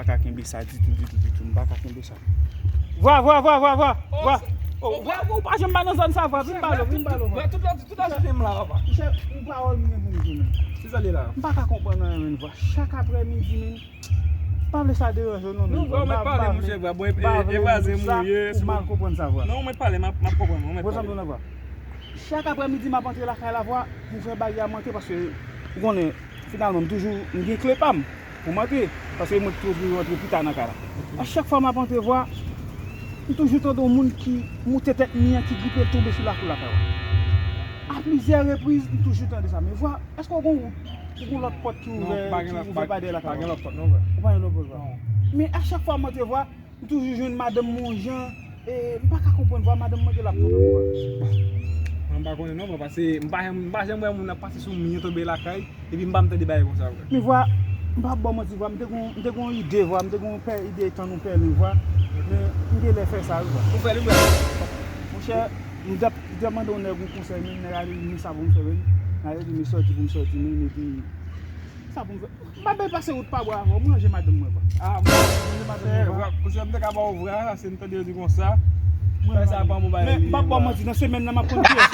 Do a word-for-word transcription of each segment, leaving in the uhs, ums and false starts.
Ka kenbe sa ditou, ditou, ditou. M pa ka kenbe sa. Vwa, vwa, vwa, vwa, vwa, vwa. Oh, vwa, ou pa janm pa nan zòn sa, vwa. Vin pale, vin pale, vwa. Tout la, tout la jounen m la, papa. Monchè, yon pawòl m gen pou m di, men. Ki sa li la? M pa ka konprann anyen, men, vwa. Chak aprèmidi, men. Pa vle sa deranje w non, men. Non, vwa, mwen pale, monchè, vwa. Bon, e, e, e vwazen m ou ye, ou mal konprann sa, vwa. Non, mwen pale, m ap, m ap konprann, mwen pale. Chak aprèmidi, m ap antre lakay la, vwa, pou fè bagay a m antre, paske, ou konnen, finalman, m toujou, m gen kle pa m pou m antre, paske mwen ki toujou antre pi ta nan kay la. A chak fwa m ap antre, vwa, m toujou tande yon moun ki moute tèt mi an, ki gripe l tonbe sou lakou lakay la. A plizyè repriz, m toujou tande sa. Men vwa, èske w gon wout, ou gon lòt pòt ki ouvè, ki ouvè pa dèyè lakay la? Non, pa gen lòt pòt, non, vwa. Ou pa gen lòt pòt, vwa. Non. Men a chak fwa m antre, vwa, m toujou jwenn madanm mwen yon jan, e m pa ka konprann vwa madanm mwen ke l ap twonpe mwen. Bon, mwen pa konnen non, vwa, paske m pa janm, m pa janm wè moun ap pase sou mi an tonbe lakay, epi m pa m tande bagay konsa, vwa. Men vwa, m pa ba w manti, vwa, m te gon, m te gon ide, vwa, m te gon pè ide tann yon pèlen, vwa, men m gen lè fè sa, wi, vwa. Ou fè li, vwa? Monchè, m t ap, m t ap mande yon nèg yon konsèy, men nèg a di m sa pou m fè, men nèg a di m sòti pou m sòti, men epi sa pou m fè. M pa bay pase wout pa bwa avè w, mwen ranje madanm mwen, vwa. Ah, mwen ranje madanm mwen, vwa. Vwa, konsèy m te ka ba w, vwa, se m tande yo di konsa. Mwen fè sa pa bon bagay. Men, m p ap ba w manti, nan semèn nan, m ap konn kiyès.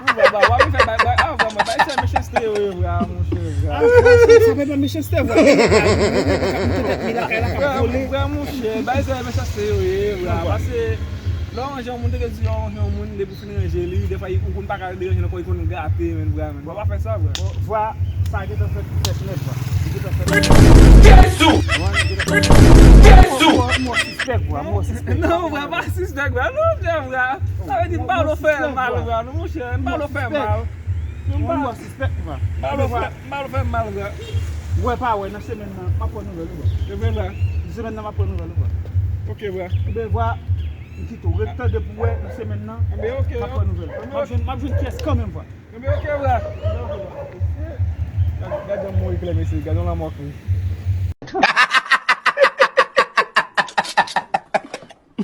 Ou vwa, vwa, vwa, mwen fè bay, bay, ah, vwa, mwen bay sè mechanste yo, ye, vwa, monchè, vwa. Ah, vwa, se, se pa mechanste, vwa. Vwa, vwa, monchè, bay sè mechanste yo, ye, vwa. Paske, lè w ranje yon moun, te gen di, lè w ranje yon moun, depi fin ranje li, defwa, ou konn pa ka deranje l ankò, li konn gate, men, vwa, men. Vwa, pa fè sa, vwa. Bon, vwa, sa gentan fèt, fèt nèt, vwa. Li gentan fèt nèt. Jezi! Vwa, li gentan fèt nèt. Jezi! Mò, mò, mò sispèk, vwa, mò sispèk. Non, vwa, pa sispèk, vwa. Non, frè, vwa. Sa vle di, m pa vle w fè mal, vwa. Non, monchè, m pa vle w fè mal. Non, m pa vle w fè mal, vwa. M pa vle w fè mal, vwa. Wè pa wè, nan semèn nan, m ap pran nouvèl ou, vwa. Se vre, vwa. Semèn nan, m ap pran nouvèl ou, vwa. Ok, vwa. Ebyen, vwa, m kite w. Ret tande pou wè nan semèn nan. Ebyen, ok. M ap pran nouvèl. M ap jwenn, m ap jwenn kiyès kanmenm, vwa. Ebyen, ok, vwa. Gad, gad yon lanmò eklè, mesye. Gad yon lanmò eklè.